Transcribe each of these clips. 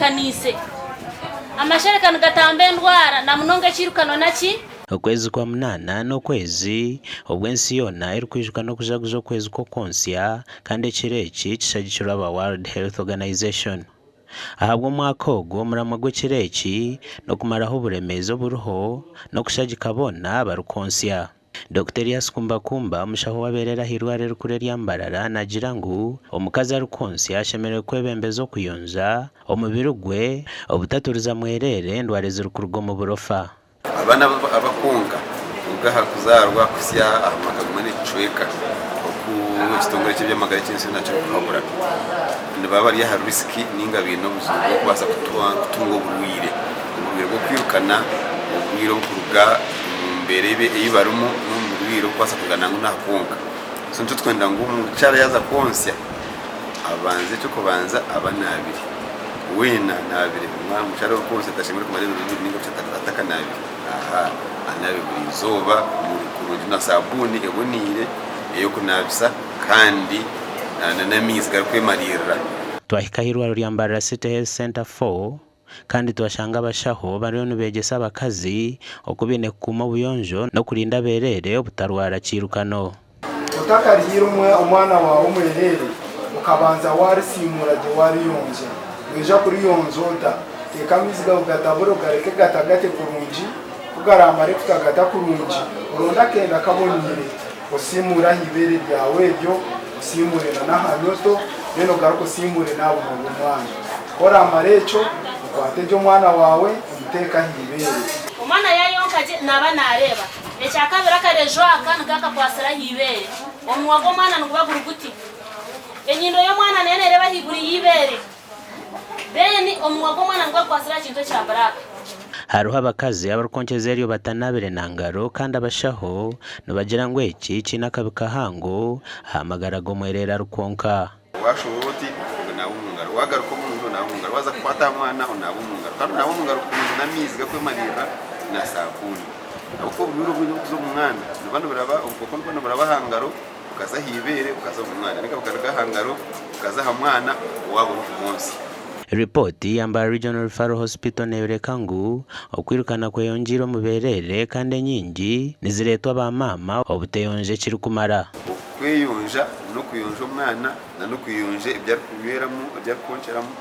otebeekaniise. Amashereka nigatamba endwara na munonga ekiirukano naki? Okwezi kwa munaana n'okwezi obu ensi yoona erikwijuka n'okujaguza okwezi kw'okwontsya kandi ekiro eki kishagikirwe aba World Health Organization. Ahabw'omwaka ogu omuramwa gw'ekiro eki n'okumaraho oburemeezi oburiho n'okushagika boona abarikwontsya. Dokita Elias Kumbakumba, omushaho ow'abeerera ah'eirwariro erikuru erya Mbarara naagira ngu omukazi arikwontsya ashemereire kwebembeza okuyonja omubiri gwe obutaturiza mwereere endwara ezirikuruga omu burofa. Abaana abakwonka kuruga aha kuzaarwa kuhitsya aha mwaka gumwe n'ekicweka oku ekitongore ky'eby'amagara eky'ensi yoona kirikuhabura, nibaba bari aha risiki nainga baine obuzibu bw'okubaasa kutunga oburwaire, oburwaire bw'okwirukana, oburwaire oburikuruga omu mbeera ei barimu n'oburwaire oburikubaasa kuruga nangwa n'aha kwonka. So nikyo turikwenda ngu omukyara yaaza kwontsya abanze eky'okubanza abe anaabire. Weena anaabire. Omwana omukyara orikwontsya tashemereire kumara ebiro bibiri nainga bishatu atakanaabire. Aha anaabe buri izooba kurungi na saabuuni eboneire ey'okunaabisa kandi n'amaizi garikwemariirira. Twahika ah'eirwariro rya Mbarara City Health Centre 4 kandi twashanga abashaho bariyo nibeegyesa abakazi oku baine kukuuma obuyonjo n'okurinda abeereere obutarwara kiirukano. Otakarihiire omwana waawe omwereere, okabanza waarisiimuura gye waariyonja. Noija kuriyonja ota? Teeka amaizi gaawe gatabure ogareke gatagate kurungi. Ku garaamare kutagata kurungi, oronde akenda kaboneire osiimuure aha ibeere ryawe eryo, osiimuure n'aha nyoto, then ogaruke osiimuure n'aha bunwa bw'omwana. Ku oraamara ekyo, okwate gye omwana waawe omuteeke aha ibeere. Omwana yaayonka gye naaba naareeba. Ekyakabiri akareju aka niko akakwatsire aha ibeere. Omunwa gw'omwana niguba guri guti. Enyindo y'omwana nayo nereeba ahaiguru y'eibeere. Then omunwa gw'omwana niguba gukwatsire aha kintu ekya black. Hariho abakazi abarikwonkyeza eryo batanaabire na ngaro kandi abashaho nibagira ngu eki kiine akabi kahango aha magara g'omwereere arikwonka. Waashohora oti, onaaba omu ngaro, waagaruka omu nju onaaba omu ngaro, waaza kukwata aha mwana onaaba omu ngaro, kandi onaaba omu ngaro kurungi n'amaizi garikwemariirira na saabuuni. Ahabw'okuba oburwaire obwingi oburikuza omu mwana nibuba niburaba, obukooko nibuba niburaba aha ngaro bukaza aha ibeere bukaza omu mwana nainga bukaruga aha ngaro bukaza aha mwana waaba orikumwontsya. Ripooti ya Mbarara Regional Referral Hospital neeyoreka ngu okwirukana kweyongyeire omu beereere kandi enyingi nizireetwa ba maama obuteyonja ekirikumara. Okweyonja n'okuyonja omwana na n'okuyonja ebi arikunyweramu, ebi arikwonkyeramu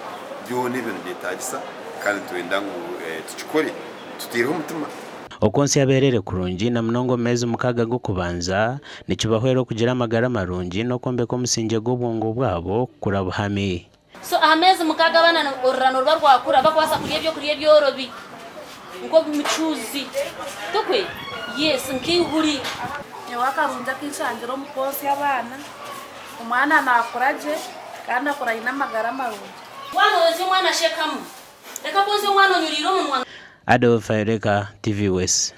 byona ebyo nibyetaagisa kandi nitwenda ngu tukikore tutaireho omutima. Okwontsya abeereere kurungi na munonga omu meezi mukaaga g'okubanza nikibahwera okugira amagara marungi n'okwombeka omusingye gw'obwongo bwabo kukura buhami. So aha meezi mukaaga abaana orurano ruba rwakura bakubaasa kurya ebyokurya ebyorobi nk'omucuuzi tikwe? Yes nk'eihuri. Nyowe akarungi aku nshangire omu kwontsya abaana, omwana naakura gye kandi akura aine amagara marungi. Waaba noyontsya omwana shekamu. Reka kwontsya omwana onyuriire omunwa. Adolf Ayoreka, TV West.